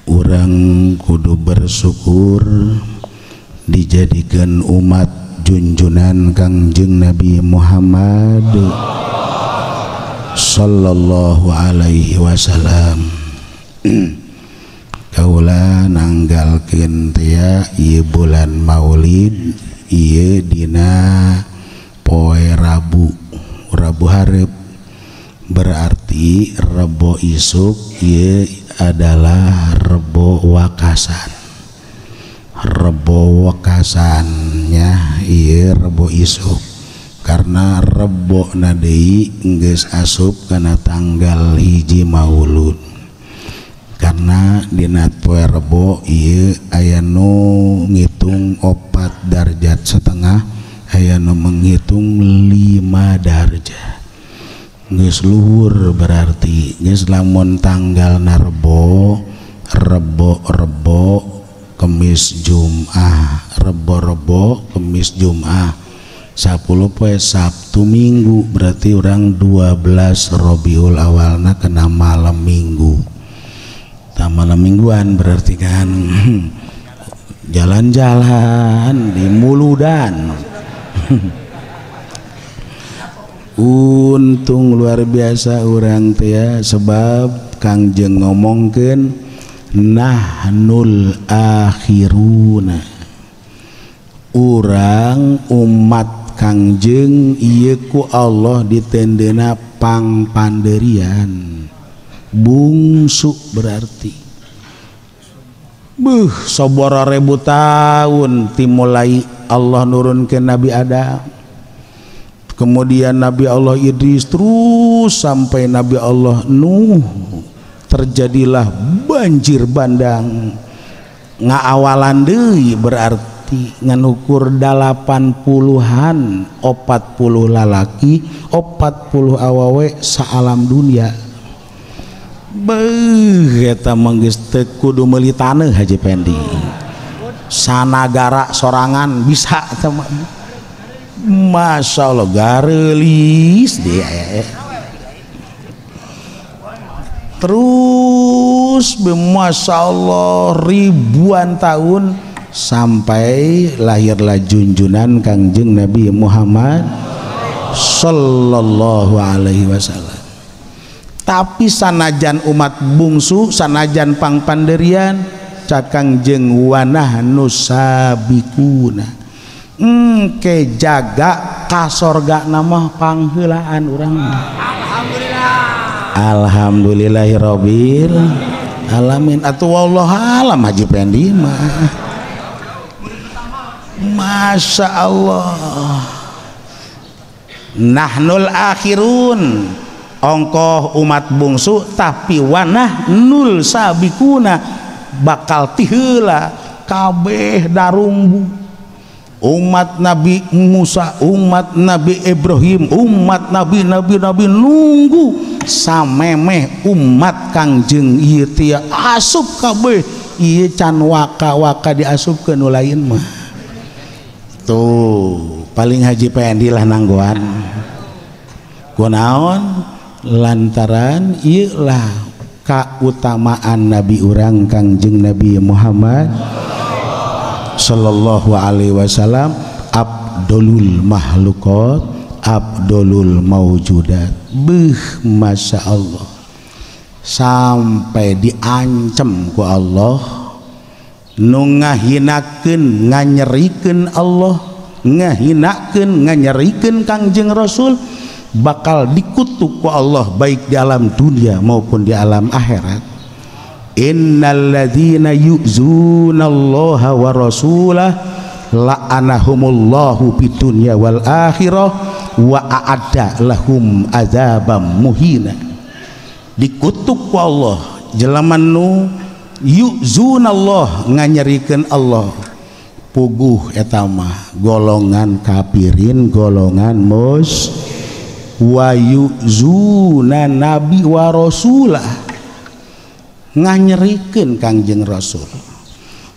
Urang kudu bersyukur dijadikan umat junjunan Kangjeng Nabi Muhammad sallallahu alaihi wasallam. Kaula nanggalkeun teh ieu bulan Maulid ieu dina poe Rabu, Rabu hareup, berarti Rebo isuk ieu adalah Rebo Wakasan. Rebo Wakasannya ieu Rebo isuk karena Rebo na deui geus asup kana tanggal 1 Maulud. Karena dina poe Rebo ieu aya nu ngitung 4 darjat setengah, aya nu menghitung 5 darjat. Geus luhur berarti geus lamun tanggal Rebo, Rebo Rebo Kemis Jum'ah, Rebo Rebo Kemis Jum'ah, 10 poe Sabtu Minggu, berarti orang 12 Robiul Awalna kena malam Minggu. Tah malam mingguan berarti kan jalan-jalan di muludan. Untung luar biasa urang teh ya, sebab Kangjeng ngomongkeun nahnul akhiruna, urang umat Kangjeng ieu ku Allah ditendena pangpanderian bungsu, berarti beuh sabaraha ribu tahun timulai Allah nurunkeun Nabi Adam, kemudian Nabi Allah Idris, terus sampai Nabi Allah Nuh, terjadilah banjir bandang. Ngaawalan deui berarti ngan ukur 80-an, 40 lalaki, 40 awewe saalam dunia. Beuh eta mah geus teu kudu meuli taneuh Haji Pendi. Sanagara sorangan bisa eta mah. Masya Allah gareulis dia. Terus Masya Allah ribuan tahun sampai lahirlah junjunan Kangjeng Nabi Muhammad sallallahu alaihi wasallam. Tapi sanajan umat bungsu, sanajan pangpanderian, cakang jeng wanah nusabikuna, engke jaga kasorga nama pangheulaan urang. Alhamdulillah. Alhamdulillahirabbil alamin. Atuh wallahu alam Haji Pendi mah. Masya Allah. Nahnul akhirun, ongkoh umat bungsu tapi wanah nul sabikuna, bakal tiheula kabeh darungbu. Umat Nabi Musa, umat Nabi Ibrahim, umat Nabi Nabi Nabi nunggu samemeh umat Kangjeng ieu teh asup kabeh ieu can waka-waka diasupkeun nu lain mah. Tuh paling Haji Pendi lah nanggoan. Kunaon? Lantaran ieu lah kautamaan Nabi urang Kangjeng Nabi Muhammad sallallahu alaihi wasallam, abdolul mahlukot, abdolul maujudat. Beuh masya Allah, sampai diancam ku Allah nu ngahinakeun nganyerikeun Allah, ngahinakeun nganyerikeun Kangjeng Rasul, bakal dikutuk ku Allah baik di alam dunia maupun di alam akhirat. Innalladzina yu'zunallaha wa rasulah la'anahumullahu fid dunya wal akhirah wa a'adda lahum adzabam muhina. Dikutuk ku Allah jelema nu yu'zunallah nganyerikeun Allah, puguh eta mah golongan kafirin, golongan mus wa yu'zuna nabi wa rasulah, nganyerikeun Kangjeng Rasul,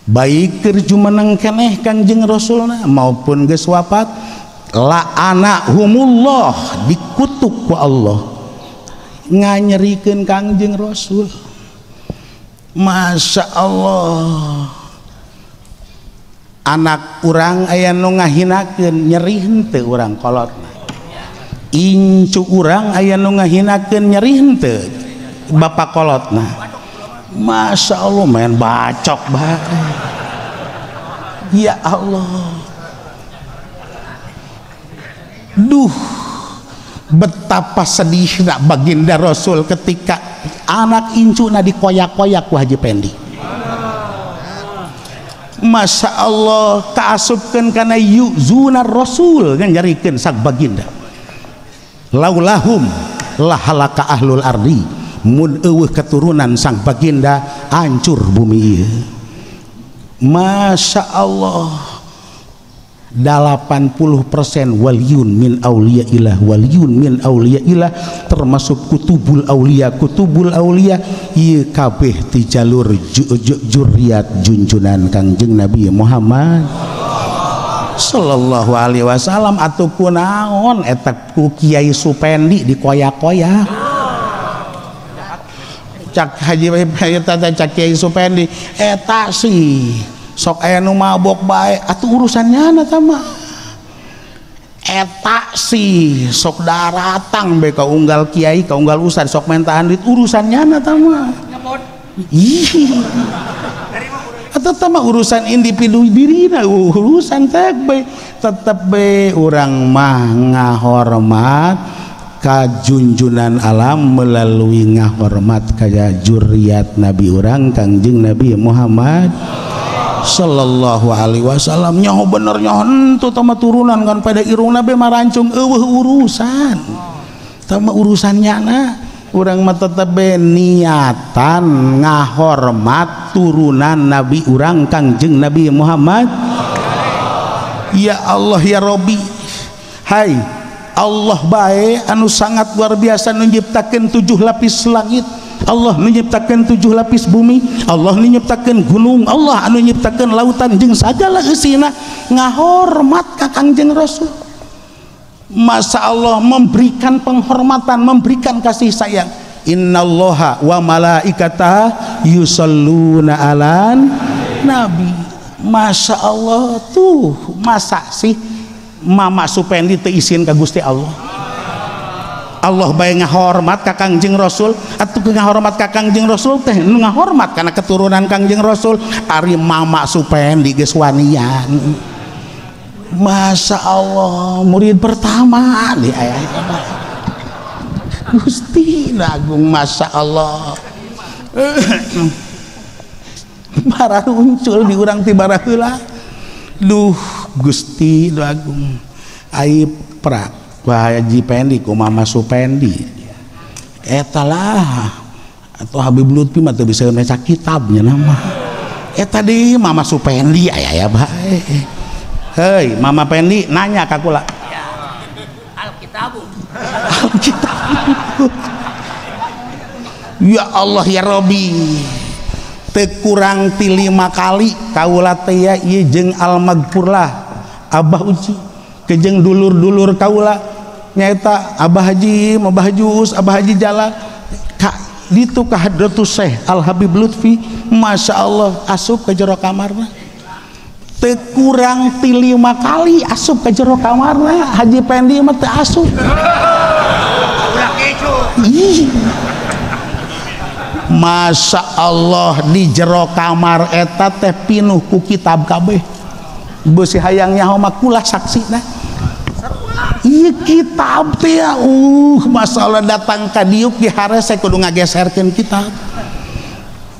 baik keur jumeneng keneh Kangjeng Rasulna maupun geus wafat, la'anahumullah dikutuk ku Allah nganyerikeun Kangjeng Rasul. Masya Allah anak urang aya nu ngahinakeun nyeri henteu urang kolotna incu urang aya nu ngahinakeun nyeri henteu bapak kolotna. Masya Allah main bacok bae. Ya Allah duh betapa sedihna baginda Rasul ketika anak incuna dikoyak-koyak ku Haji Pendi. Masya Allah kaasupkeun kana yuzuna Rasul ngan nyarikeun sak baginda laulahum lahalaka ahlul ardi mun eueuh keturunan sang baginda hancur bumi ieu. Masya Allah 80% waliyun min auliyaillah waliyun min auliyaillah termasuk kutubul aulia kutubul aulia ieu kabeh ti jalur juriat junjunan Kangjeng Nabi Muhammad sallallahu alaihi wasallam. Atuh kunaon eta ku Kiai Supendi dikoyak-koyak cak Haji eta cak Kiai Supendi eta sih sok aya nu mabok bae atuh urusannya na tah mah eta sih sok daratang bae ka unggal kiai ka unggal ustad sok mentahan duit urusannya na tah mah ih atuh tah mah urusan individu dirina urusan teh bae tetep bae urang mah ngahormat ka junjunan alam melalui ngahormat ka juriat nabi urang Kangjeng Nabi Muhammad sallallahu alaihi wasallam. Nyaho bener nyaho entu tama turunan kan pada irung nabi marancung eueuh urusan tama urusannya na urang mah tetep be niatan ngahormat turunan nabi urang Kangjeng Nabi Muhammad. Ya Allah ya Robi hai Allah bae anu sangat luar biasa nyiptakeun 7 lapis langit, Allah nyiptakeun 7 lapis bumi, Allah nyiptakeun gunung, Allah anu nyiptakeun lautan jeung sagala eusina ngahormat ka Kangjeng Rasul. Masa Allah memberikan penghormatan, memberikan kasih sayang. Innallaha wa malaikatahu yusholluna 'alan nabi. Masya Allah tuh masa sih Mama Supendi teu isin ka Gusti Allah. Allah bae ngahormat ka Kangjeng Rasul atuh ngahormat ka Kangjeng Rasul teh nu ngahormat kana keturunan Kangjeng Rasul ari Mama Supendi geus wanian. Masya Allah murid pertama di aya Gusti Agung. Masya Allah bara muncul di urang ti bara heula duh Gusti Agung aib prak Haji Pendi ku Mama Supendi eta lah atau Habib Lutfi mah teu bisa maca kitabnya nama eta di Mama Supendi aya ya bae. Hei Mama Pendi nanya ka kula Alkitabu Alkitabu. Ya Allah ya Robi teu kurang ti 5 kali kaula teh ya ieu jeung almagfurlah Abah Uci kejeng dulur-dulur kaula nyaeta Abah Haji, Abah Haji Uus, Abah Haji Jala ka ditu ka Hadratus Syekh Al Habib Lutfi. Masya Allah asup ke jero kamarna teu kurang ti 5 kali asup ke jero kamarna. Haji Pendi mah teu asup. Masya Allah di jero kamar eta teh pinuh ku kitab kabeh beusi hayang nyaho mah kula saksina ieu kitab teh ya Masya Allah datang ka diuk di harese kudu ngageserkeun kitab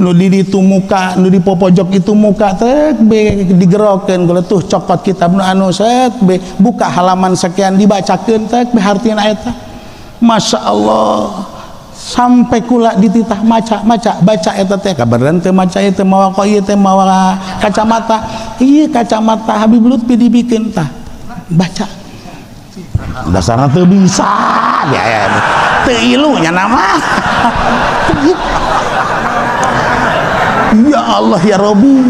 nu di ditu muka nu di popojok itu muka teh be digerokeun tuh cokot kitab nu anu set be buka halaman sekian dibacakeun teh be hartina eta. Masya Allah sampai kula dititah maca maca baca eta teh kabaran teu maca ieu teh mawa ieu teh mawa kacamata ieu kacamata Habib Lutfi dibikeun tah baca dasarna teu bisa ya ya teu ilu nya nama. Ya Allah ya Rabbi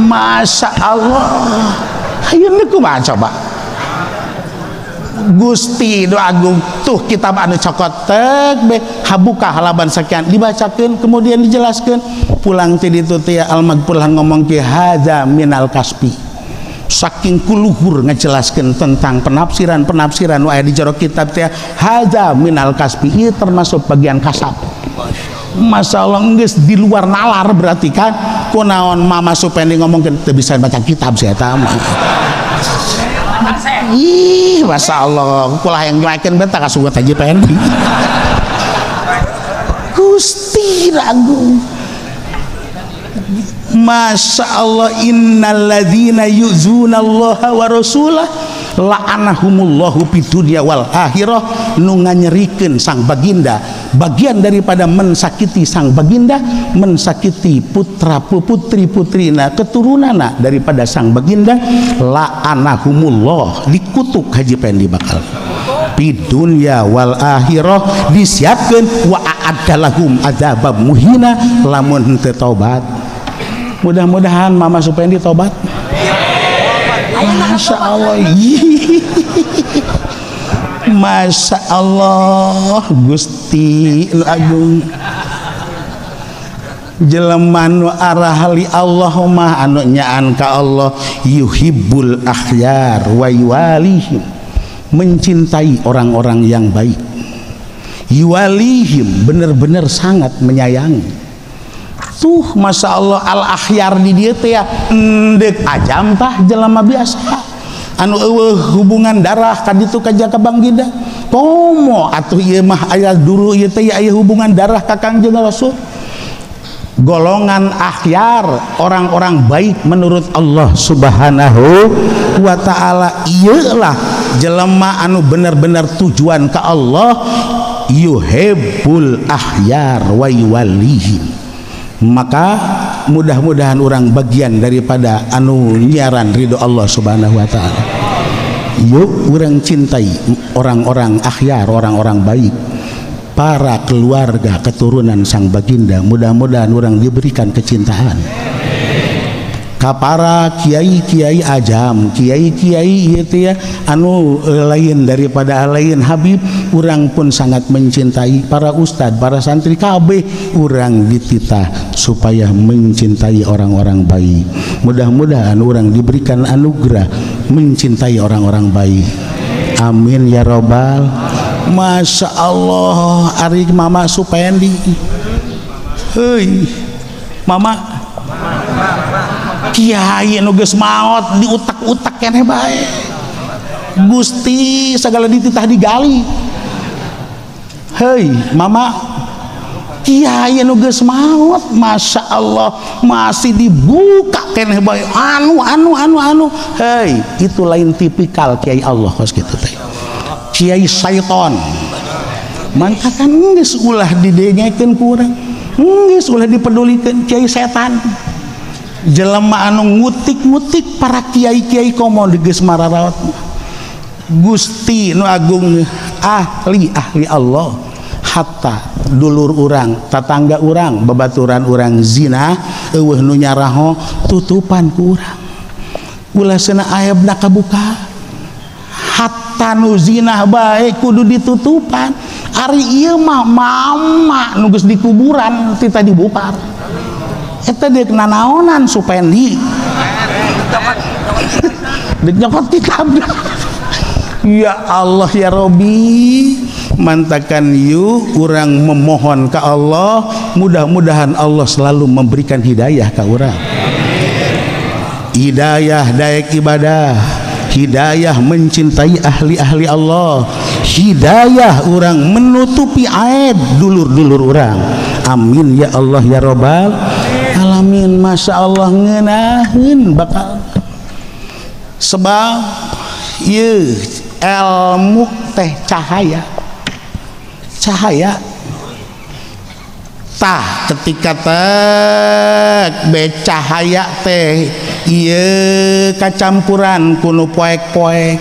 Masya Allah ayeuna kumaha coba. Gusti nu agung tuh kitab anu cokot tek be habuka halaman sekian dibacakeun kemudian dijelaskeun pulang ti ditu teh almagfurlah ngomong ki hadza minal kasbi saking kuluhur ngejelaskeun tentang penafsiran-penafsiran nu aya di jero kitab teh hadza minal kasbi ieu termasuk bagian kasab. Masya Allah geus di luar nalar berarti kan kunaon Mama Supendi ngomongkeun teu bisa baca kitab saya eta mah. Ih, Masya Allah, kulah yang nyuakeun beta kasugut Haji Pendi. Gusti ragu. Masya Allah, innalladzina yu'zunallaha wa rasulah la'anahumullahu fid dunya wal akhirah, nu nganyerikeun sang baginda, bagian daripada mensakiti sang baginda, mensakiti putra putri putrina keturunana daripada sang baginda, la'anahumullah, dikutuk Haji Pendi bakal fid dunya wal akhirah, disiapkeun wa a'addalahum adzabam muhina lamun henteu taubat. Mudah-mudahan Mama Supendi tobat. Masya Allah, Masya Allah, Gusti nu agung jelema nu arahli Allah mah anu nyaan ka Allah yuhibbul akhyar wa yuwalihim, mencintai orang-orang yang baik, yuwalihim bener-bener sangat menyayangi. Tuh Masya Allah al akhyar di dieu teh ya endek ajam tah jelema biasa anu eueuh hubungan darah ka ditu ka jaka banggida komo atuh ieu mah aya dulu ieu teh aya hubungan darah ka Kangjeng Rasul. Golongan akhyar orang-orang baik menurut Allah Subhanahu wa taala, ieu lah jelema anu bener-bener tujuan ka Allah, yuhibbul akhyar wa yuwallihim. Maka mudah-mudahan orang bagian daripada anu nyiaran ridho Allah Subhanahu wa taala. Yuk orang cintai orang-orang akhyar, orang-orang baik, para keluarga keturunan sang baginda. Mudah-mudahan orang diberikan kecintaan ka para kiai-kiai ajam, kiai-kiai ieu teh ya anu lain daripada lain habib, urang pun sangat mencintai para ustad, para santri kabeh urang dititah supaya mencintai orang-orang baik. Mudah-mudahan urang diberikan anugerah mencintai orang-orang baik. Amin ya robbal. Masya Allah, ari Mama Supendi. Heuy, Mama kiai nu geus maot diutak-utak keneh bae. Gusti segala dititah digali. Hei, Mama kiai nu geus maot, Masya Allah masih dibuka keneh bae. Anu anu anu anu. Hei, itu lain tipikal kiai Allah kos kitu teh. Kiai syaiton. Mangkakan geus ulah didengekeun ku urang. Geus ulah dipedulikeun kiai setan. Jelema anu ngutik-ngutik para kiai-kiai komo geus mararaot. Gusti nu agung ahli-ahli Allah, hatta dulur urang, tatangga urang, babaturan urang zina eueuh nu nyaraho tutupan ku urang. Ulah cenah aibna kabuka. Hatta nu zina bae kudu ditutupan. Ari ieu mah mama nu geus di kuburan ti tadi bupar. Eta deuk nanaonan Supendi. Deuk nyokot kitab. Ya Allah ya Robi, mantakan yuk urang memohon ke Allah, mudah-mudahan Allah selalu memberikan hidayah ke urang. Hidayah daek ibadah, hidayah mencintai ahli-ahli Allah, hidayah urang menutupi aib dulur-dulur urang. Amin ya Allah ya Robbal alamin. Masya Allah ngeunaheun bakal. Sebab ieu ilmu teh cahaya, cahaya tah ketika tek be cahaya teh ieu kacampuran kuno poek-poek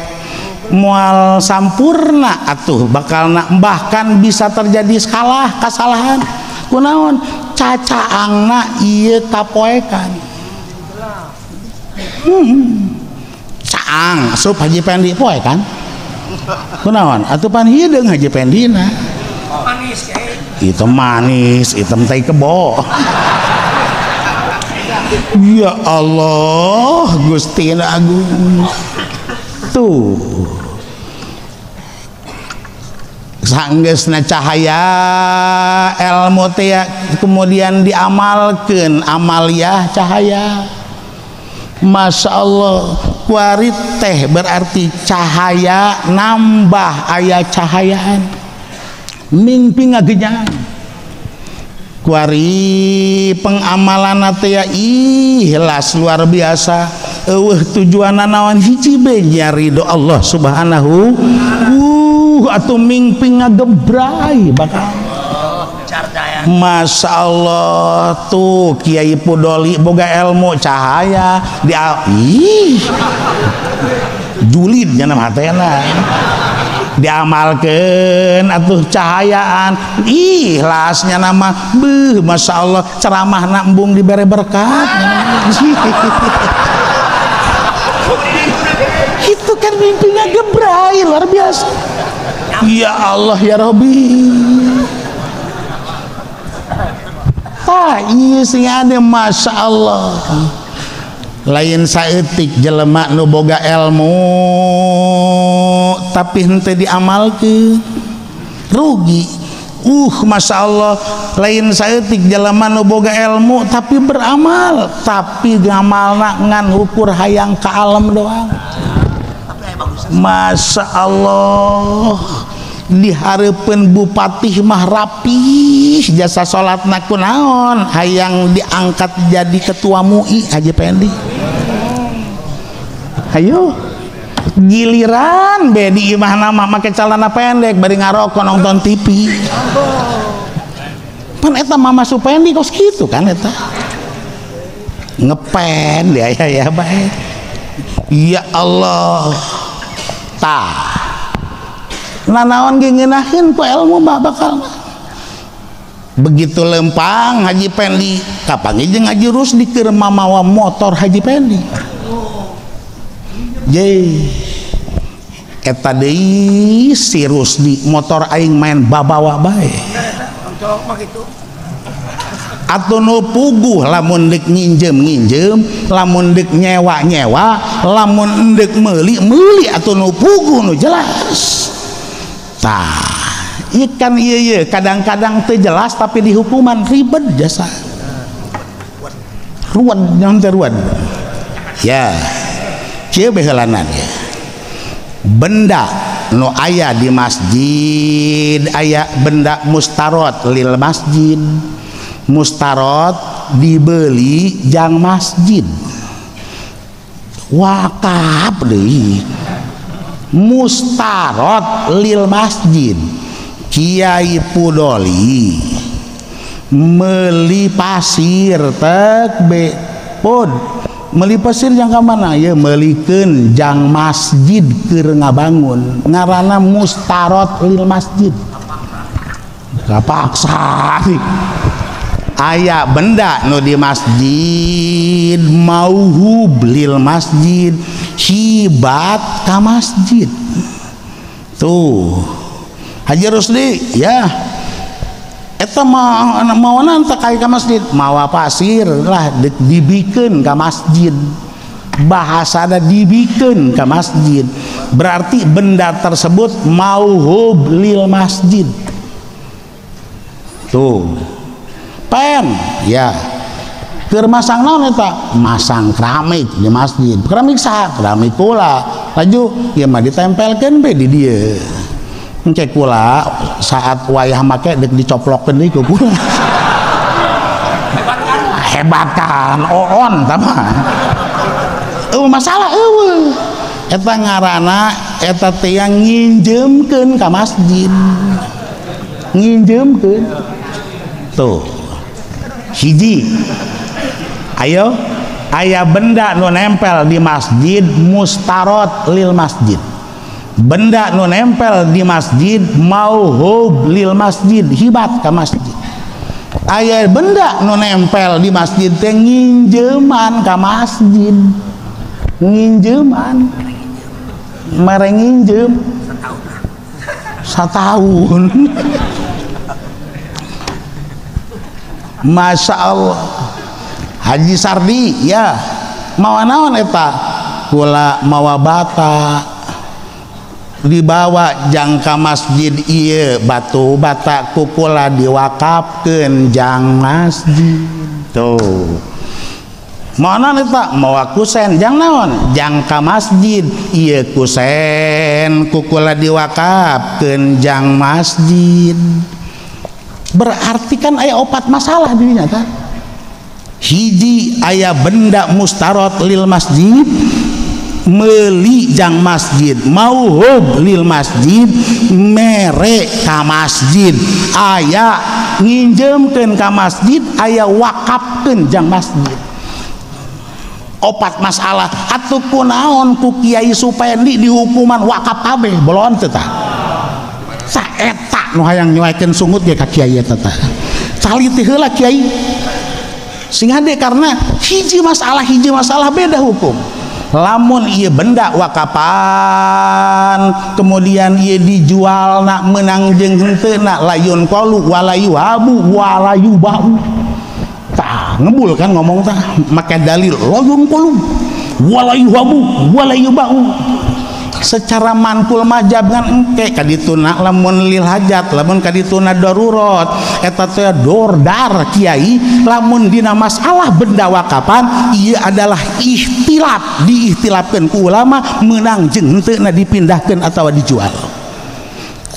moal sampurna atuh bakalna, bahkan bisa terjadi salah kasalahan kunaon cacaangna ieu kapoekan. Caang asup Haji Pendi poe kan Kunaon? Atuh pan hideung Haji Pendina. Manis kiai. Itu manis, item tai kebo. Ya Allah, Gusti Agung. Tuh. Sanggeusna cahaya ilmu teh kemudian diamalkeun amaliyah cahaya. Masya Allah, kuari teh berarti cahaya nambah aya cahayaan. Mimpi ngagenyang. Kuari pengamalan teh ikhlas luar biasa. Eueuh tujuanna naon hiji be nya ridho Allah Subhanahu atuh mingping ngagebrai bakal. Masya Allah tuh Kiai Pudoli boga ilmu cahaya di ih julid nya nama hatena diamalkeun atuh cahayaan ikhlasnya nama beuh Masya Allah ceramahna embung dibere berkat. Itu kan mimpinya gebrai luar biasa. Ya Allah ya Rabbi. Tah ieu sing ade Masya Allah. Lain saeutik jelema nu boga ilmu tapi henteu diamalkeun rugi. Masya Allah, lain saeutik jelema nu boga ilmu tapi beramal tapi ngamalna ngan ukur hayang ka alam doang. Masya Allah, dihareupeun bupati mah rapih jasa salatna kunaon hayang diangkat jadi ketua MUI Haji Pendi. Hayo giliran be di imahna mah make celana pendek bari ngarokok nonton TV. Pan eta Mama Supendi kos kitu kan eta. Ngepen dia ya ya bae. Ya Allah. Tah. Nanaon ge ngeunaheun ku ilmu mah bakal. Begitu lempang Haji Pendi kapanggih jeung Haji Rusdi keur mamawa motor Haji Pendi. Ye. Eta deui si Rusdi motor aing main babawa bae. Atuh nu puguh lamun deuk nginjem-nginjem, lamun deuk nyewa-nyewa, lamun deuk meuli-meuli atuh nu puguh nu jelas. Tah, ikan ieu ieu kadang-kadang teu jelas tapi dihukuman ribet jasa. Ruwet nyaon teh ruwet. Ya. Kieu behelanan ya. Benda nu aya di masjid aya benda mustarot lil masjid. Mustarot dibeli jang masjid. Wakaf deui. Mustarot lil masjid. Kiai Pudoli meli pasir tek be pun meli pasir jang ka mana ya melikeun jang masjid keur ngabangun ngaranna mustarot lil masjid. Kapaksa aya benda nu di masjid mauhub lil masjid hibat ka masjid. Tuh Haji Rusdi ya eta mah mawana teh ka masjid mawa pasir lah dibikeun ka masjid. Bahasana dibikeun ka masjid berarti benda tersebut mauhub lil masjid. Tuh pen ya keur masang naon eta masang keramik di masjid. Keramik saha? Keramik kula. Laju ieu mah ditempelkeun be di dieu. Engke kula saat wayah make deuk dicoplokeun deui ku kula. Hebat kan? Hebat kan oon tah mah. Eueuh masalah eueuh. Eta ngaranna eta teh yang nginjeumkeun ka masjid. Nginjeumkeun. Tuh. Hiji. Ayo, aya benda nu nempel di masjid mustarot lil masjid. Benda nu nempel di masjid mauhub lil masjid, hibat ka masjid. Aya benda nu nempel di masjid teh nginjeman ka masjid. Nginjeman. Mere nginjem. Satahun. Masya Allah. Haji Sardi ya mawa naon eta kula mawa bata dibawa jangka masjid ieu batu bata ku kula diwakafkeun jang masjid tuh. Mawa naon eta mawa kusen jang naon jangka masjid ieu kusen ku kula diwakafkeun jang masjid. Berarti kan aya opat masalah dirinya kan. Hiji aya benda mustarot lil masjid, meuli jang masjid, mauhub lil masjid, mere ka masjid, aya nginjemkeun ka masjid, aya wakafkeun jang masjid. Opat masalah. Atuh kunaon ku Kiai Supendi dihukuman wakaf kabeh bolon teu tah? Saeta nu hayang nyuekeun sungut ge ka kiai eta tah. Caliti heula kiai. Sing hade karena hiji masalah beda hukum. Lamun ieu benda wakapan kemudian ieu dijual nak menang jeung henteu nak layun qalu walayu habu walayu ba'u. Tah ngebul kan ngomong tah make dalil layun qalu walayu habu walayu ba'u. Secara manqul majab kan engke kadituna lamun lil hajat lamun kadituna darurat eta teh dordar kiai. Lamun dina masalah benda wakapan ieu adalah ikhtilaf, diikhtilafkeun ku ulama meunang jeung henteu na dipindahkeun atawa dijual.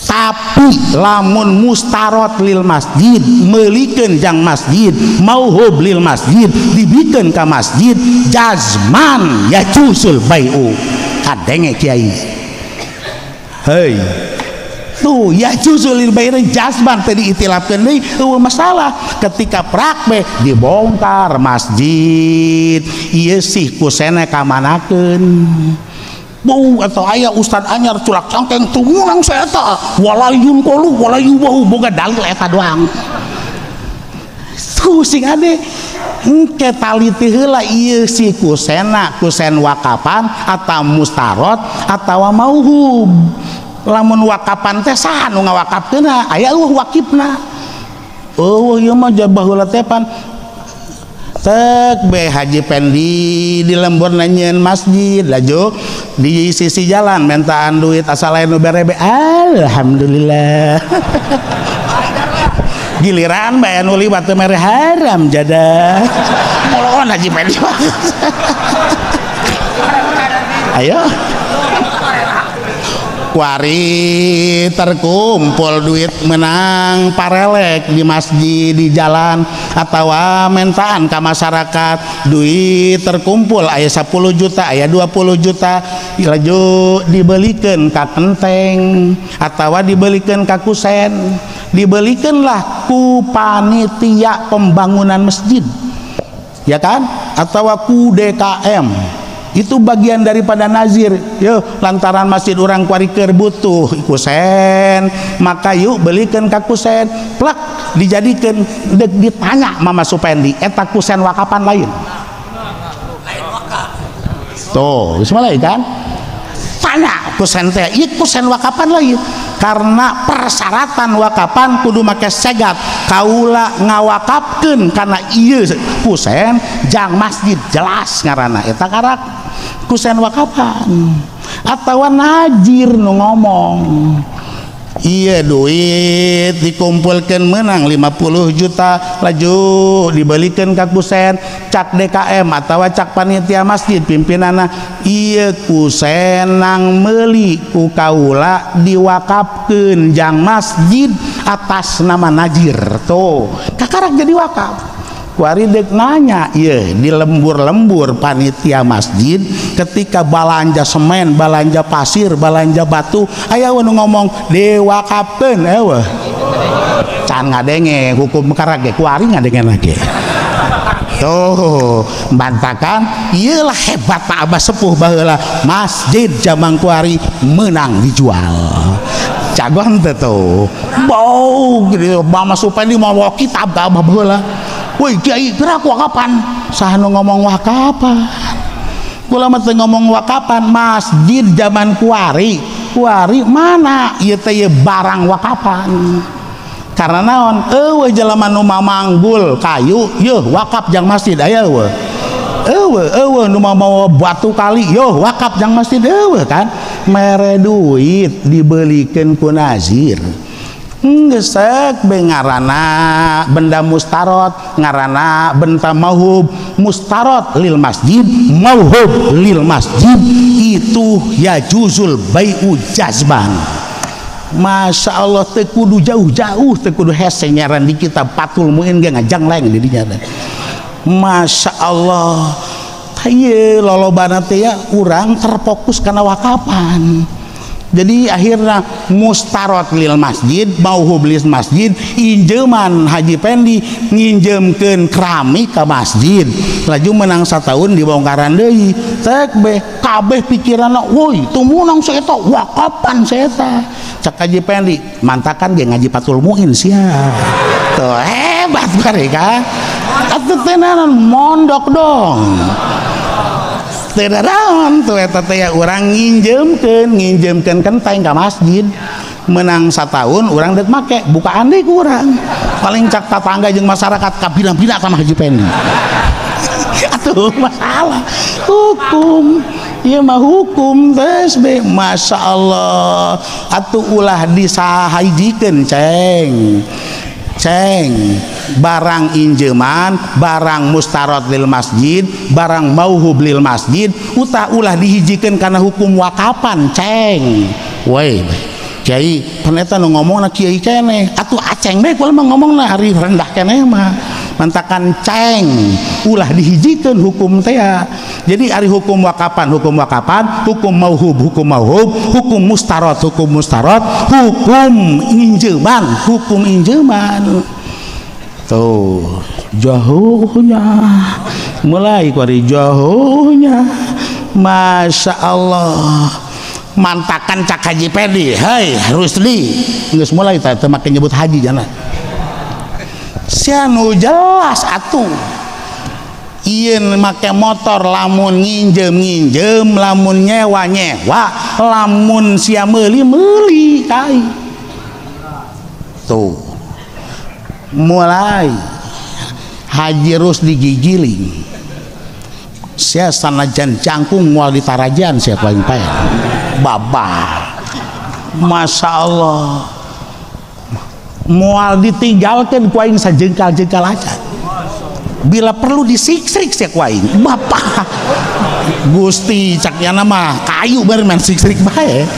Tapi lamun mustarot lil masjid, meulikeun jang masjid, mauhub lil masjid, dibikeun ka masjid, jazman ya cusul bai'u. Kadenge kiai. Hei. Tuh ya cusul lil bai'u jazman tadi itilafkeun deui eueuh masalah. Ketika prak be dibongkar masjid, ieu sih kusene kamanakeun. Bau atau ayah ustad anyar culak cangkeng tumulang saya eta walayun kolu walayu bahu boga dalil eta doang. Tuh sing ade engke taliti heula ieu si kusena kusen wakapan atau mustarot atawa mauhub. Lamun wakapan teh saha nu ngawakafkeunna aya eueuh wakifna. Eueuh ieu mah baheula teh pan tek be Haji Pendi di lembur nanyeun masjid laju di sisi jalan mintaan duit asal lain nu bere be alhamdulillah. Giliran bae nu liwat teu mere haram jadah. Moloon Haji Pendi. Ayo kuari terkumpul duit menang parelek di masjid di jalan atau mentaan ke masyarakat duit terkumpul aya 10 juta aya 20 juta laju dibelikan ka kenteng atau dibelikan ka kusen, dibelikanlah ku panitia pembangunan masjid ya kan atau ku DKM. Itu bagian daripada nazir. Yo lantaran masjid orang kuari keur butuh kusen maka yuk belikan ka kusen plak dijadikan. Dek ditanya Mama Supendi eta kusen wakapan lain tuh bismillah kan tanya kusen teh ieu kusen wakapan lain karena persyaratan wakapan kudu make segat kaula ngawakapkeun karena ieu kusen jang masjid jelas ngaranna eta karak kusen wakapan atawa najir nu ngomong iya duit dikumpulkan menang 50 juta laju dibelikan ka kusen cak DKM atau cak panitia masjid pimpinanna iya kusen nang meuli ku kaula diwakafkeun jang masjid atas nama najir tuh kakarak jadi wakaf. Kuari dek nanya iya di lembur-lembur panitia masjid ketika balanja semen, balanja pasir, balanja batu aya nu ngomong diwakafkeun eueuh can ngadenge hukum karak ge kuari ngadenge lagi tuh bantakan iyalah hebat Pak Abah sepuh baheula masjid jamang kuari menang dijual cagoan teh tuh bau gitu Mama Supendi mau kitab ka Abah baheula. Woi kiai gerak wakapan saha nu ngomong wakapan kula mah teu ngomong wakapan masjid zaman kuari Kuari mana ieu teh barang wakapan. Karena naon? Eueuh jelema nu mamanggul kayu yeuh wakaf jang masjid aya eueuh. Eueuh eueuh nu mawa batu kali yeuh wakaf jang masjid eueuh kan. Mere duit dibelikeun ku nazir. Geus be ngaranna benda mustarot, ngaranna benda mauhub, mustarot lil masjid, mauhub lil masjid itu ya juzul bai'u jazban. Masya Allah teu kudu jauh-jauh, teu kudu hese nyaran di kitab Fathul Muin ge ngajangleng di dinya. Masya Allah, ieu lolobana teh ya urang terfokus kana wakapan. Jadi akhirnya mustarot lil masjid, mauhub lil masjid, injeman Haji Pendi nginjemkeun keramik ke masjid. Laju menang satahun dibongkaran deui. Tek be kabeh pikiranna, woi tumunang saeta wakapan saeta. Cak Haji Pendi, mantakan ge ngaji Fathul Muin sia. Tuh hebat mereka. Atuh tenanan mondok dong. Teu tuh eta teh urang nginjemkeun kenteng ka masjid. Menang satahun urang deuk make, bukaan deui ku urang. Paling cak tatangga jeung masyarakat kabina-bina sama Haji Pendi. Atuh masalah hukum. Ieu mah hukum geus be. Masya Allah. Atuh ulah disahijikeun ceng. Ceng barang injeman, barang mustarot lil masjid, barang mauhub lil masjid, utah ulah dihijikeun karena hukum wakapan ceng. Woi, kiai paneta nu ngomongna kiai keneh, atuh aceng bae kula mah ngomongna ari rendah keneh mah. Mantakan ceng, ulah dihijikeun hukum teh. Jadi ari hukum wakapan, hukum wakapan, hukum mauhub, hukum mauhub, hukum mustarot, hukum mustarot, hukum injeman, hukum injeman. Tuh, jauhnya mulai kuari jauhnya. Masya Allah. Mantakan cak Haji Pendi, hei Rusdi, geus mulai teh teu make nyebut haji jana. Sia nu jelas atuh. Ieu make motor lamun nginjem-nginjem, lamun nyewa-nyewa, lamun sia meuli-meuli kai. Tuh. Mulai Haji Rusdi gigiling. Sia sanajan jangkung moal ditarajan sia paling pae. Babah. Masya Allah. Moal ditinggalkan ku aing sajengkal-jengkal aja. Bila perlu disiksrik sia ku aing. Bapak Gusti cak nyana mah kayu bari main siksrik bae.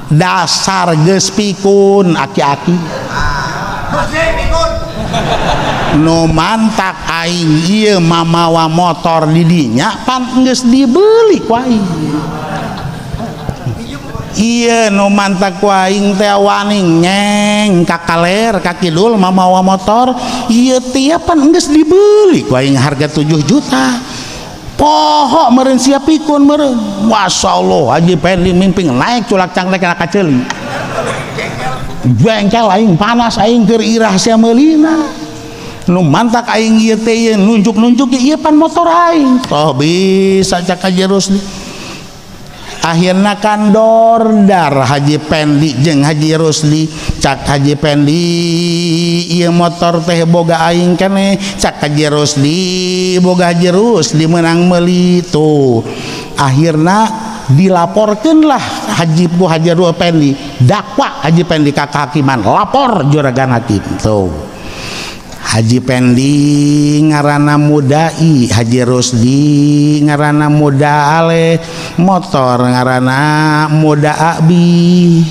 Dasar geus pikun aki-aki. Nu mantak aing ieu mamawa motor di dinya pan geus dibeli ku aing. Iya nu mantak ku aing teh wani nyeng ka kaler ka kidul mamawa motor ieu teh pan geus dibeli ku aing harga 7 juta. Poho meureun sia pikun meureun. Masyaallah Haji Pendi mimping naik culak cangklek kana kaceuli. Jengkel aing panas aing keur irah sia meulina. Nu mantak aing ieu teh nunjuk-nunjuk ieu pan motor aing. Toh bisa cak Haji Rusdi. Akhirna kan dordar Haji Pendi jeung Haji Rusdi. Cak Haji Pendi ieu motor teh boga aing keneh, cak Haji Rusdi boga Haji Rusdi meunang meuli tuh. Akhirna dilaporkeun lah Haji ku Haji Pendi, dakwa Haji Pendi ka kehakiman, lapor juragan hakim tuh. Haji Pendi ngaranna mudai, Haji Rusdi ngaranna muda ale, motor ngaranna muda abi.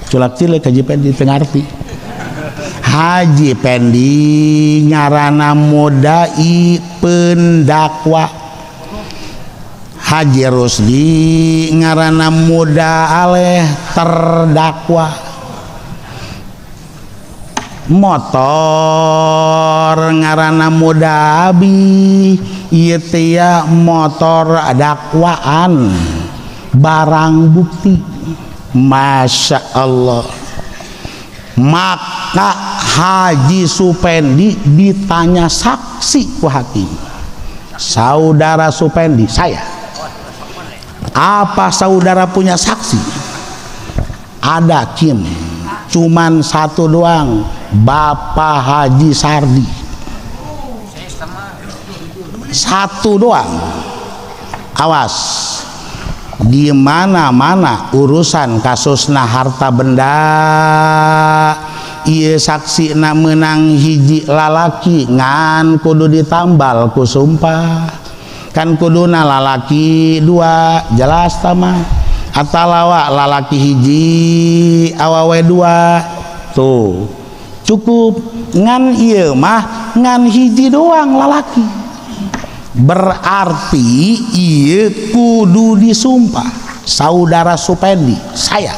Culak cilik Haji Pendi teu ngarti. Haji Pendi ngaranna mudai pendakwa. Haji Rusdi ngaranna muda aleh terdakwa. Motor ngaranna muda abi, ieu teh motor dakwaan barang bukti. Masya Allah. Maka Haji Supendi ditanya saksi ku hakim, saudara Supendi, saya Apa saudara punya saksi? Ada Kim, cuman satu doang, Bapak Haji Sardi. Satu doang. Awas, di mana-mana urusan kasusna harta benda ieu saksina menang hiji lalaki ngan kudu ditambal ku sumpah, kan kuduna lalaki dua jelas tama atalawa lalaki hiji awawe dua tuh cukup, ngan ieu mah ngan hiji doang lalaki, berarti ieu kudu disumpah saudara Supendi saya,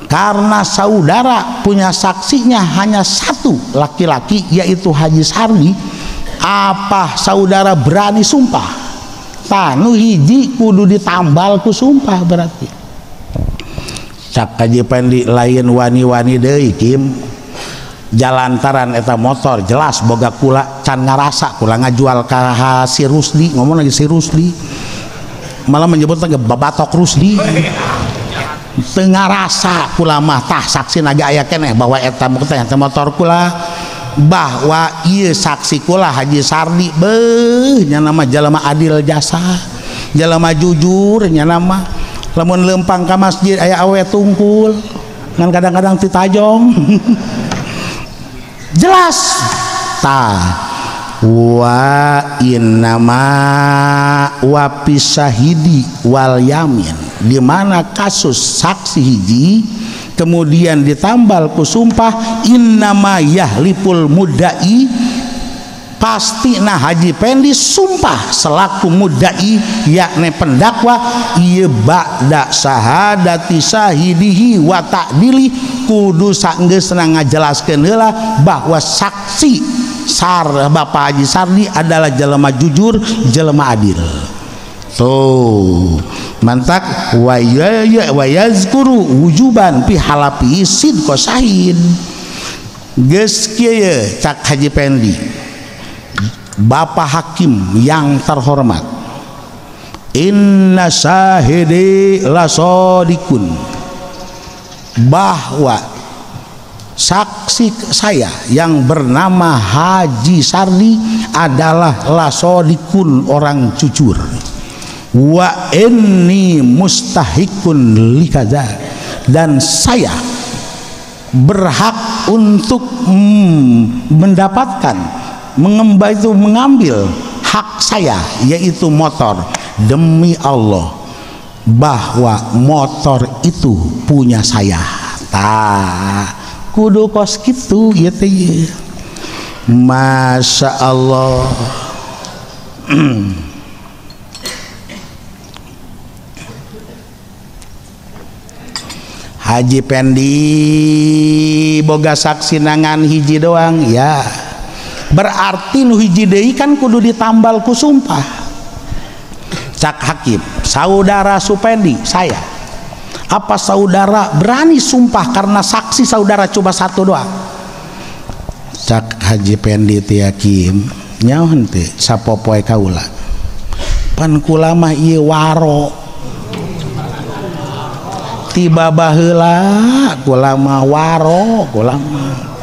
karena saudara punya saksinya hanya satu laki-laki yaitu Haji Sardi. Apa saudara berani sumpah? Tanu hiji kudu ditambal ku sumpah berarti. Cak Haji Pendi lain wani-wani deui Kim, jalantaran eta motor jelas boga kula can ngarasa kula ngajual ka si Rusdi, ngomong lagi si Rusdi malah menyebut lagi babatok Rusdi, teu ngarasa kula mah tah saksi naga aya keneh bahwa eta motor kula, bahwa ieu saksi kula Haji Sardi beuh nya nama jalma adil jasa, jalma jujur nya nama, lamun lempang ka masjid aya awe tungkul ngan kadang-kadang titajong. Jelas ta wa innama wa pisahidi wal yamin, di mana kasus saksi hiji kemudian ditambal ku sumpah innama yahlipul mudai, pasti nah Haji Pendi sumpah selaku mudai yakni pendakwa ieu ba'da sahadati sahidihi wa ta'dili, kudu saenggeusna ngajelaskeun heula bahwa saksi Bapak Haji Sardi adalah jelema jujur, jelema adil. Tuh mantak wa yazkuru wujuban fi halapi sidqa sahid. Geus kieu cak Haji Pendi, Bapak Hakim yang terhormat, inna sahidi lasodikun, bahwa saksi saya yang bernama Haji Sardi adalah lasodikun, orang jujur, wa inni mustahikun likaza, dan saya berhak untuk mendapatkan, mengembal itu mengambil hak saya yaitu motor, demi Allah bahwa motor itu punya saya. Tah kudu kos kitu ieu teh. Masya Allah. Haji Pendi boga saksi nangan hiji doang ya, berarti nu hiji deui kan kudu ditambal ku sumpah. Cak hakim, saudara Supendi saya, apa saudara berani sumpah karena saksi saudara coba satu doang? Cak Haji Pendi teh hakim nyaho henteu sapopoe kaula, pan kula mah ieu waro tiba baheula, kula mah waro, kula mah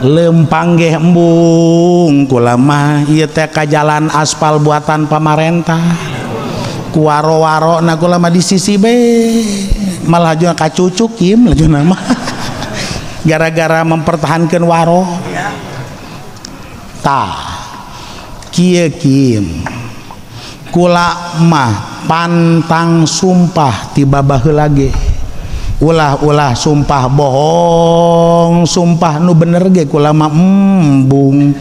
lempang geh embung, kula mah ieu teh ka jalan aspal buatan pamarentah, ku waro-waro na kula mah di sisi be, malah juga kacucuk kim lajuna mah gara-gara mempertahankan waro. Tah kieu kim, kula mah pantang sumpah tiba baheula ge, ulah-ulah sumpah bohong, sumpah nu bener ge kula mah embung,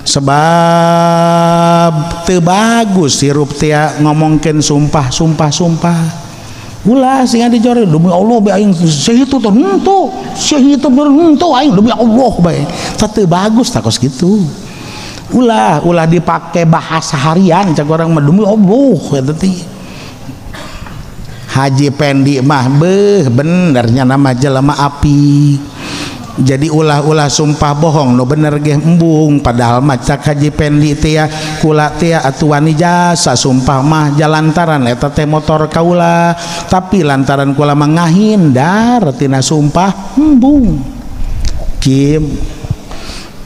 sebab teu bagus hirup teh ngomongkeun sumpah sumpah sumpah. Ulah sing dijore demi Allah bae aing sahitu teh henteu, sahitu bener henteu aing demi Allah bae, teu bagus tah kos kitu. Ulah ulah dipake bahasa harian cak orang mah demi Allah eta teh. Haji Pendi mah beuh benernya nama jelema api. Jadi ulah-ulah sumpah bohong nu bener ge embung padahal mah cak Haji Pendi teh kula teh atuh wani jasa sumpah mah jalantaran eta teh motor kaula tapi lantaran kula mah ngahindar tina sumpah embung. Kim,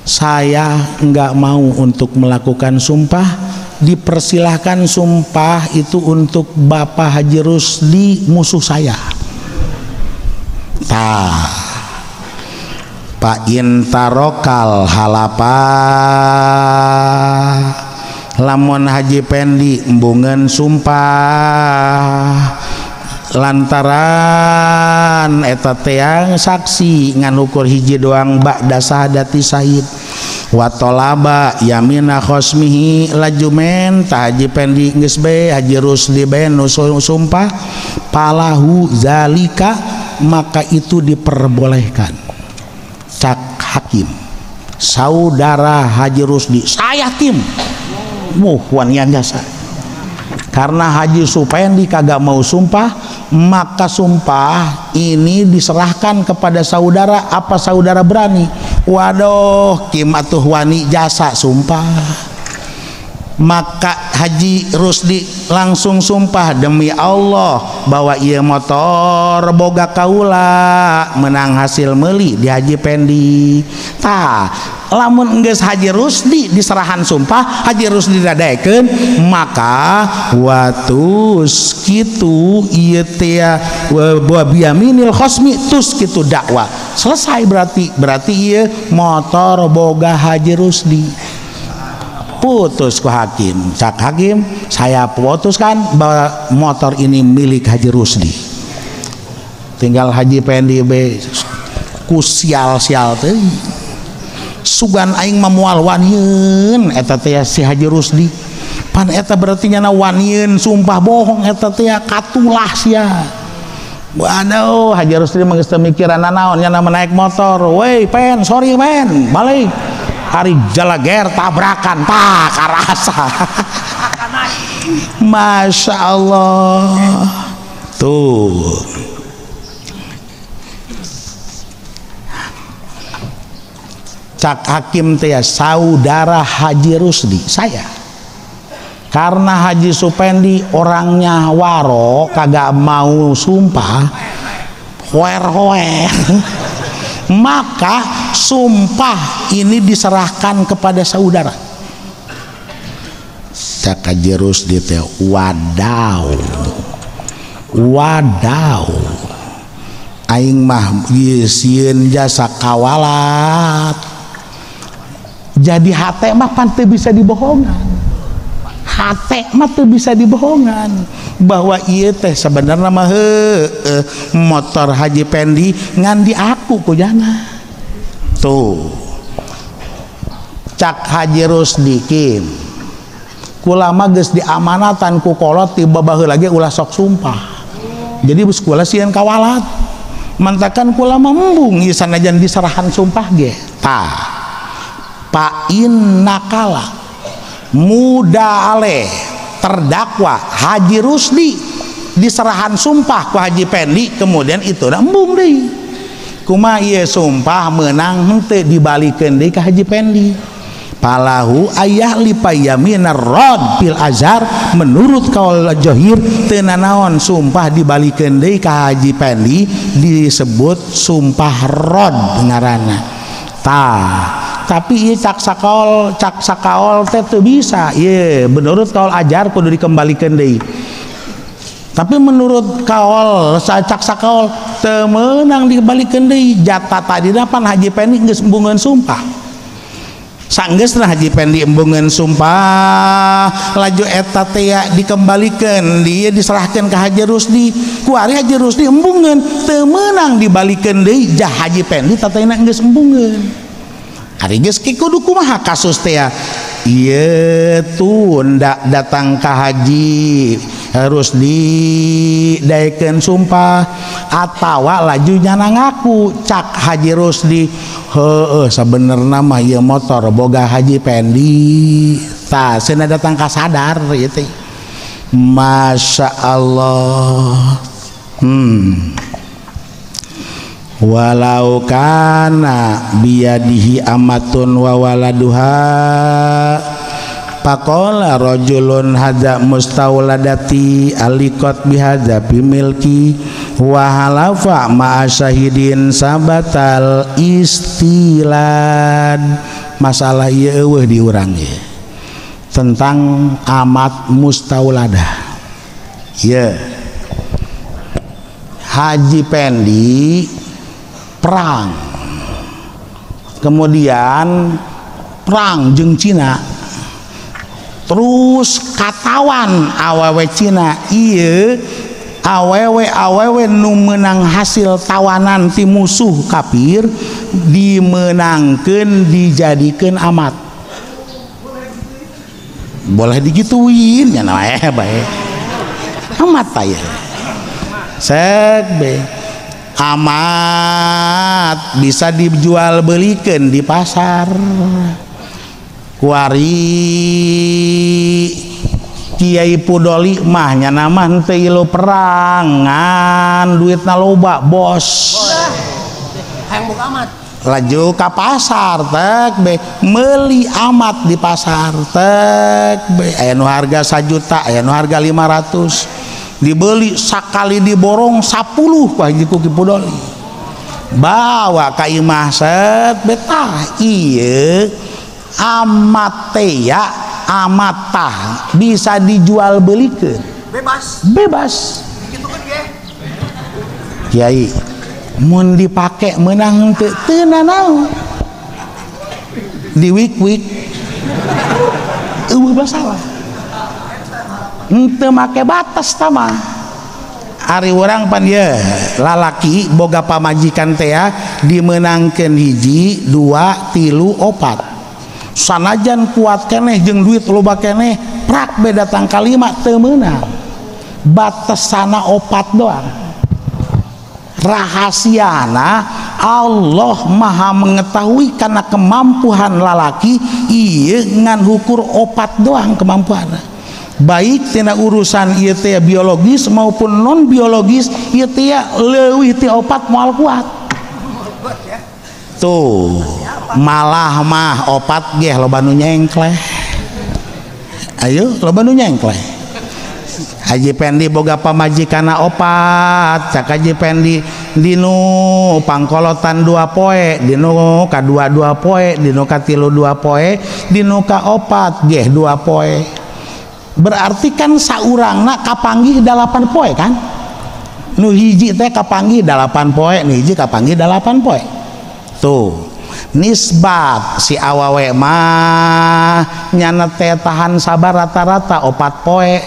saya enggak mau untuk melakukan sumpah, dipersilahkan sumpah itu untuk Bapak Haji Rusdi musuh saya. Tah Pak intarokal halapa lamun Haji Pendi embungeun sumpah lantaran eta teang saksi ngan ukur hiji doang ba'da sahadati sahid wa talaba yamina khosmihi laju menta Haji Pendi geus bae Haji Rusdi bae nu sumpah palahu zalika maka itu diperbolehkan. Cak hakim saudara Haji Rusdi saya hakim wuh wanian jasa karena Haji Supendi kagak mau sumpah maka sumpah ini diserahkan kepada saudara. Apa saudara berani? Waduh kim atuh wani jasa sumpah. Maka Haji Rusdi langsung sumpah demi Allah bahwa ieu motor boga kaula menang hasil meuli di Haji Pendi. Tah lamun geus Haji Rusdi diserahan sumpah Haji Rusdi dadaekeun maka watus kitu ieu teh wa biyaminil khosmi tus kitu dakwa selesai berarti ieu motor boga Haji Rusdi. Putus ku hakim. Cak hakim saya putuskan bahwa motor ini milik Haji Rusdi. Tinggal Haji Pendi be ku sial-sial teh sugan aing mah moal wanieun eta teh si Haji Rusdi pan eta berarti nyana wanieun sumpah bohong eta teh katulah sia. Waduh Haji Rusdi mah geus teu mikiran nanaon nyana naik motor weh pen sorry pen balik hari jalager tabrakan tak karasa. Masya Allah tuh cak hakim teh saudara Haji Rusdi saya karena Haji Supendi orangnya waro kagak mau sumpah hoer-hoer maka sumpah ini diserahkan kepada saudara. Cak Haji Rusdi teh wadaw wadaw aing mah sieun jasa kawalat jadi hate mah pan teu bisa dibohongan hate mah teu bisa dibohongan bahwa ieu teh sebenarnya mah heueuh motor Haji Pendi ngan di aku ku jana. Tuh cak Haji Rusdi kim kula mah geus diamanatan ku kolot tiba baheula lagi ulah sok sumpah jadi geus kula sieun kawalat mantakan kula mah embung ieu sanajan diserahan sumpah ge. Tah pa innakala muda aleh terdakwa Haji Rusdi diserahan sumpah ku Haji Pendi kemudian itu dah embung deui kumaha ieu sumpah menang henteu dibalikeun deui ka Haji Pendi palahu ayah lipayaminar rod fil azhar menurut kaul johir teu nanaon sumpah dibalikeun deui ka Haji Pendi disebut sumpah rod ngaranna. Tah tapi ieu cak sakaol teh teu bisa ieu menurut kaul ajar kudu dikembalikeun deui tapi menurut kaul cak sakaol teu meunang dikembalikeun deui jata tadina pan Haji Pendi geus embungeun sumpah sanggeusna Haji Pendi embungeun sumpah laju eta teh dikembalikeun dia diserahkeun ka Haji Rusdi kuari Haji Rusdi embungeun teu meunang dibalikeun deui jah Haji Pendi tatayna geus embungeun. Ari geus kudu kumaha kasus teh ieu tunda datang ka Haji Rusdi daekeun sumpah atawa laju nyana ngaku cak Haji Rusdi heueuh sabenerna mah ieu motor boga Haji Pendi tah cenah datang ka sadar ieu teh. Masya Allah. Walau kana biyadihi amatun wa waladuha faqala rajulun hadza mustauladati alikot bihadza bimilki wa halafa ma'a syahidin sabatal istilad. Masalah ieu eueuh di urang ieu tentang amat mustauladah. Ieu Haji Pendi perang, kemudian perang jeung Cina, terus katawan awewe Cina. Ieu awewe nu meunang hasil tawanan ti musuh kafir dimenangkeun dijadikeun amat. Boleh digituin nya bae amat tah sek be. Amat bisa dijual belikan di pasar. Kuari Kiai Pudoli mah nya mah henteu ilu perangan duitna loba bos. Hayang boga amat. Laju ka pasar tek be meuli amat di pasar tek be aya nu harga 1 juta, aya nu harga 500. Dibeli sakali diborong 10 ku Haji Ki Pudoli. Bawa ka imah set betah ieu amat teh ya amat tah bisa dijual belikeun. Bebas. Bebas. Digitukeun ge. Kiai mun dipake meunang teu teu nanaon. Diwik-wik eueuh masalah. Henteu make batas tama. Ari urang pan ye lalaki boga pamajikan teh dimeunangkeun 1, 2, 3, 4. Sanajan kuat keneh jeung duit loba keneh prak be datang ka 5 teu meunang. Batesana 4 doang. Rahasiana Allah Maha mengetahui karena kemampuan lalaki ieu ngan hukur 4 doang kemampuanna. Baik tina urusan ieu teh biologis maupun non biologis ieu teh leuwih ti 4 moal kuat. Tuh malah mah 4 geh loba nu nyengkleh. Ayo loba nu nyengkleh. Haji Pendi boga pamajikanna 4, cak Haji Pendi dinu pangkolotan 2 poe, dinu ka-2 2 poe, dinu ka-3 2 poe, dinu ka-4 geh 2 poe. Berarti kan saurangna kapanggih 8 poe kan? Nu hiji teh kapanggih 8 poe, nu hiji kapanggih 8 poe. Tuh, nisbat si awawe mah nyana teh tahan sabar rata-rata 4 poe.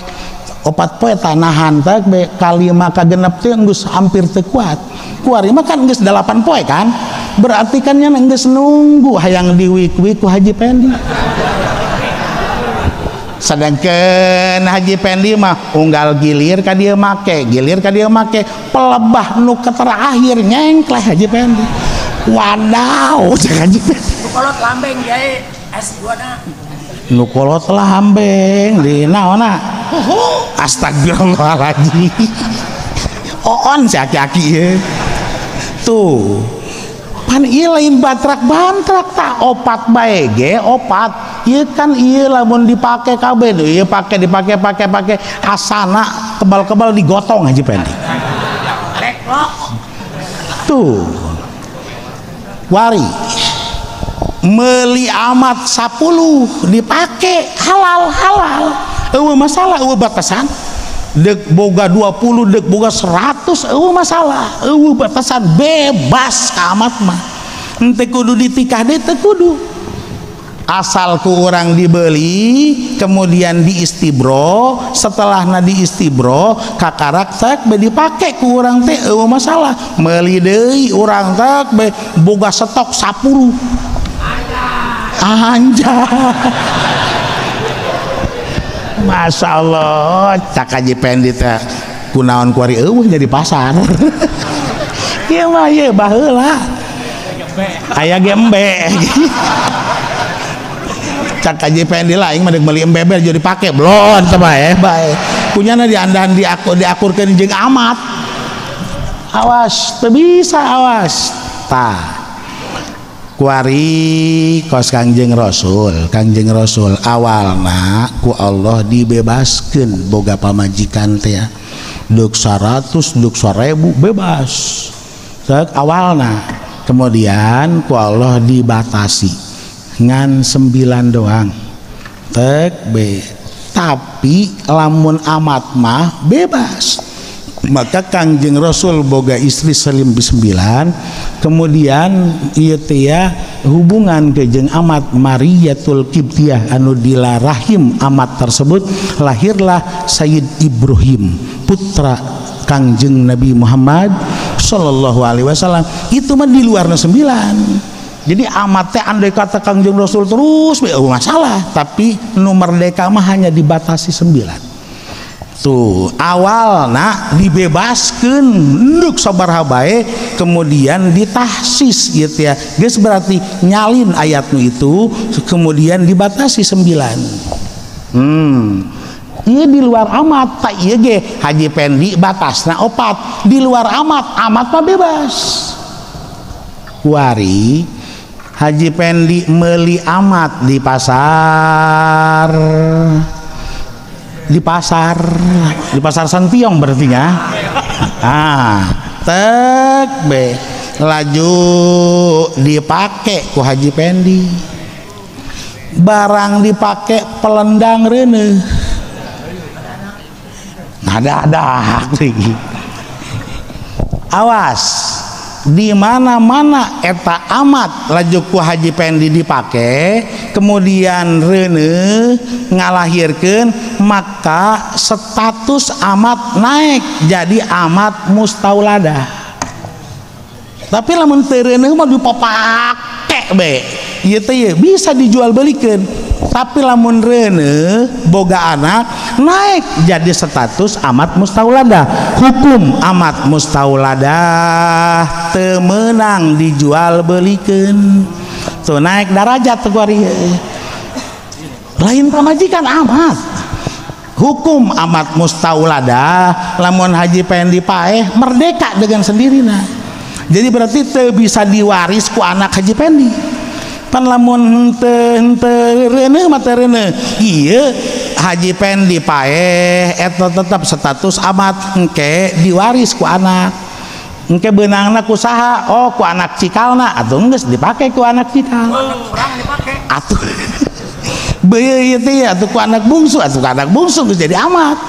4 poe tanahan teh be kalima ka genep teh geus hampir teu kuat. Kuari mah kan geus 8 poe kan? Berarti kan nyana geus nunggu hayang diwik-wik ku Haji Pendi. Sedangkan Haji Pendi mah unggal gilir ka dieu make, gilir ka dieu make, pelebah nu terakhir nyengkleh Haji Pendi. Wadaw cek Haji Pendi. Nu kolot lambeng yai S2 na. Nu kolot lambeng di naonna? Astagfirullahaladzim. Oon si aki-aki ye. Tuh. Pan ieu lain bantrak-bantrak tah 4 bae ge 4. Ieu kan ieu lamun dipake kabeh ieu pake dipake pake pake asana kebal-kebal digotong Haji Pendi. Tuh. Wari meuli amat 10 dipake halal-halal. Eueuh masalah eueuh batasan. Dek boga 20, dek boga 100 eueuh masalah. Eueuh batasan bebas ka amat mah. Henteu kudu ditikah deui teu kudu. Asal ku urang dibeli kemudian diistibro, setelahna diistibro kakarak tek be dipake ku urang teh eueuh masalah. Meuli deui urang tek be boga stok 10. Anjay. Masya Allah, cak Haji Pendi teh kunaon kuari eueuh jadi pasar. Ieu mah ieu baheula. Aya ge embe. Cak Haji Pendi lah aing mah deuk meuli embe jadi pake blon teh bae bae. Kunyana diandahan diakurkeun jeung amat. Awas teu bisa awas. Tah kuari kos Kangjeng Rasul, Kangjeng Rasul awalna ku Allah dibebaskeun boga pamajikan teh deuk 100 deuk 1000 bebas. Sok awalna kemudian ku Allah dibatasi ngan 9 doang. Tek be. Tapi lamun amat mah bebas. Maka Kangjeng Rasul boga istri selim 9, kemudian ieu teh hubungan ke jeung amat Mariyatul Qibtiyah anu dilarahim amat tersebut lahirlah Sayyid Ibrahim putra Kangjeng Nabi Muhammad sallallahu alaihi wasallam. Itu mah di luar 9. Jadi amat teh andai kata Kangjeng Rasul terus masalah, tapi nu merdeka mah hanya dibatasi 9. Tuh awalna dibebaskeun nduk sabaraha bae kemudian ditahsis gitu ya. Geus berarti nyalin ayat nu itu kemudian dibatasi 9. Ieu di luar amat tak ieu ge Haji Pendi batasna 4, di luar amat amat mah bebas. Kuari Haji Pendi meuli amat di pasar. Di pasar, di pasar Santiong berarti ya. Ah, tek be laju dipake ku Haji Pendi. Barang dipake pelendang reuneuh. Ada-ada. Awas, di mana-mana eta amat laju ku Haji Pendi dipake, kemudian reuneuh ngalahirkeun, maka status amat naik jadi amat mustauladah. Tapi lamun teu reuneuh mah dipapake be, ieu teh bisa dijual belikeun. Tapi lamun reuneuh boga anak naik jadi status amat mustauladah. Hukum amat mustauladah teu meunang dijual belikeun. Tuh naik darajat tuh kuari. Lain pamajikan amat. Hukum amat mustauladah lamun Haji Pendi paeh merdeka dengan sendirinya. Jadi berarti teu bisa diwaris ku anak Haji Pendi. Pan lamun teu reuneuh mah teu reuneuh. Ieu Haji Pendi paeh eta tetap status amat engke diwaris ku anak. Engke beunangna ku saha? Oh ku anak cikalna atuh geus dipake ku anak cikal. Atuh beuh ieu teh atuh ku anak bungsu, atuh ku anak bungsu geus jadi amat.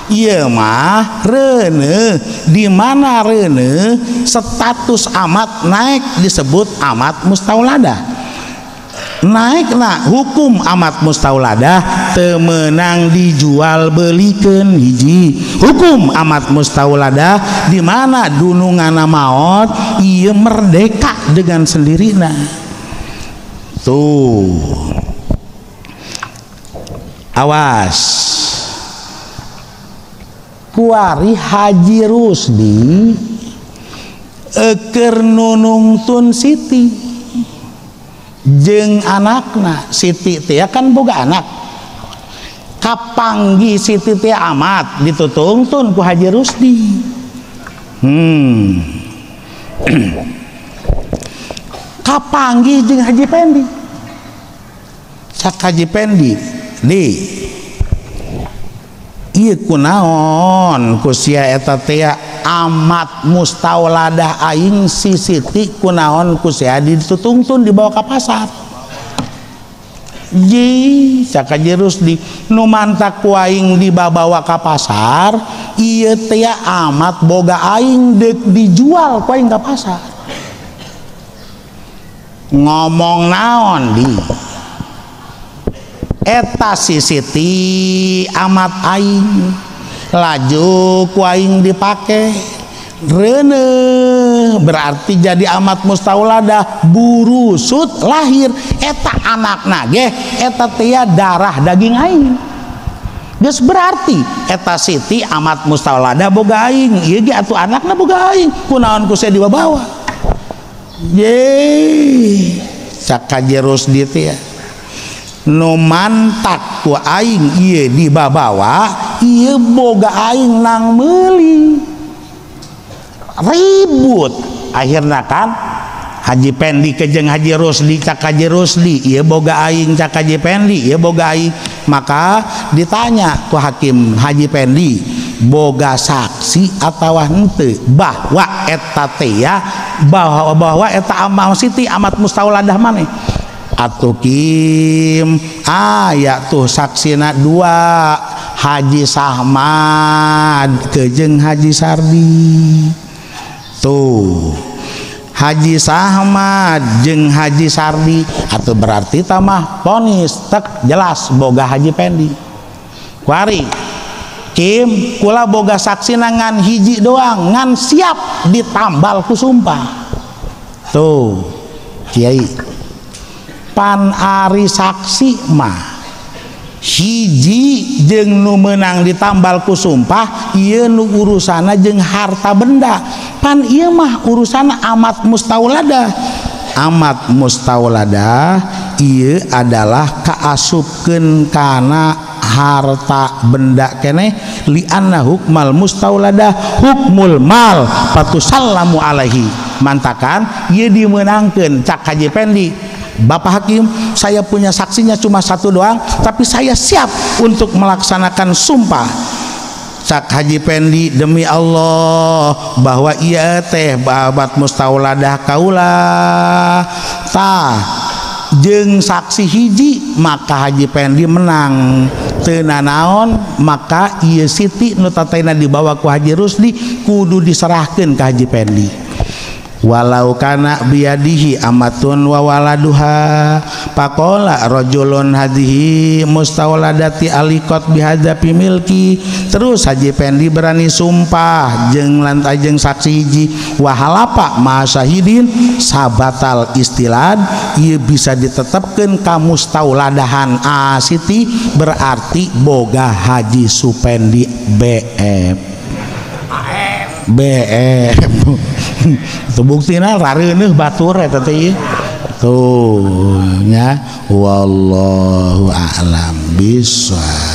Ieu mah reuneuh, di mana reuneuh status amat naik disebut amat mustauladah. Naik nah hukum amat mustauladah teu meunang dijual belikeun hiji. Hukum amat mustauladah di mana dununganna maot ieu merdeka dengan sendirina. Tuh. Awas. Kuari Haji Rusdi keur nunungtun Siti jeung anakna. Siti teh kan boga anak, kapanggi Siti teh amat ditutungtun ku Haji Rusdi. Kapanggi jeung Haji Pendi. Cak Haji Pendi di ieu kunaon ku sia eta teh amat mustauladah aing si Siti kunaon ku sia ditutungtun dibawa ka pasar. Ji cak Haji Rusdi nu mantak ku aing dibawa ka pasar ieu teh amat boga aing deuk dijual ku aing ka pasar. Ngomong naon di eta si Siti amat aing laju ku aing dipake reuneuh berarti jadi amat mustauladah burusut lahir eta anakna ge eta teh darah daging aing. Geus berarti eta Siti amat mustauladah boga aing ieu ge atuh anakna boga aing kunaon ku sia dibawa. Ye cak Haji Rusdi teh nu mantak ku aing ieu dibabawa ieu boga aing nang meuli. Ribut akhirna kan Haji Pendi kejeng Haji Rusdi cak Haji Rusdi ieu boga aing cak Haji Pendi ieu boga aing. Maka ditanya ku hakim Haji Pendi boga saksi atawa henteu bahwa eta teh ya bahwa eta amah Siti amat mustauladah maneh. Atuh kim aya tuh saksina dua Haji Sahmad kejeng Haji Sardi. Tuh Haji Sahmad jeung Haji Sardi atau berarti tamah ponis tek jelas boga Haji Pendi. Kuari kim kula boga saksi ngan hiji doang ngan siap ditambal ku sumpah. Tuh kiai pan ari saksi mah hiji jeung nu meunang ditambal ku sumpah ieu nu urusana jeung harta benda. Pan ieu mah urusana amat mustauladah. Amat mustauladah ieu adalah kaasupkeun kana harta benda keneh li'anna hukmal mustauladah hukmul mal patusallamu alaihi. Mantakan ieu dimeunangkeun cak Haji Pendi. Bapak Hakim, saya punya saksinya cuma satu doang, tapi saya siap untuk melaksanakan sumpah. Cak Haji Pendi, demi Allah bahwa ia teh babat mustauladah kaula. Tah jeung saksi hiji maka Haji Pendi menang. Teu nanaon maka ieu Siti nu tatena dibawa ku Haji Rusdi kudu diserahkeun ka Haji Pendi. Walau kana biyadihi amatun wa waladuha faqala rajulun hadhihi mustauladati alikot bihadza fi milki. Terus Haji Pendi berani sumpah jeung lantai jeung saksi hiji wa halafa ma syahidin sabatal istilad ieu bisa ditetepkeun ka mustauladahan A Siti berarti boga Haji Supendi BF BF. Itu buktina rareuneuh batur eta teh. Tuh nya wallahu a'lam bissawab.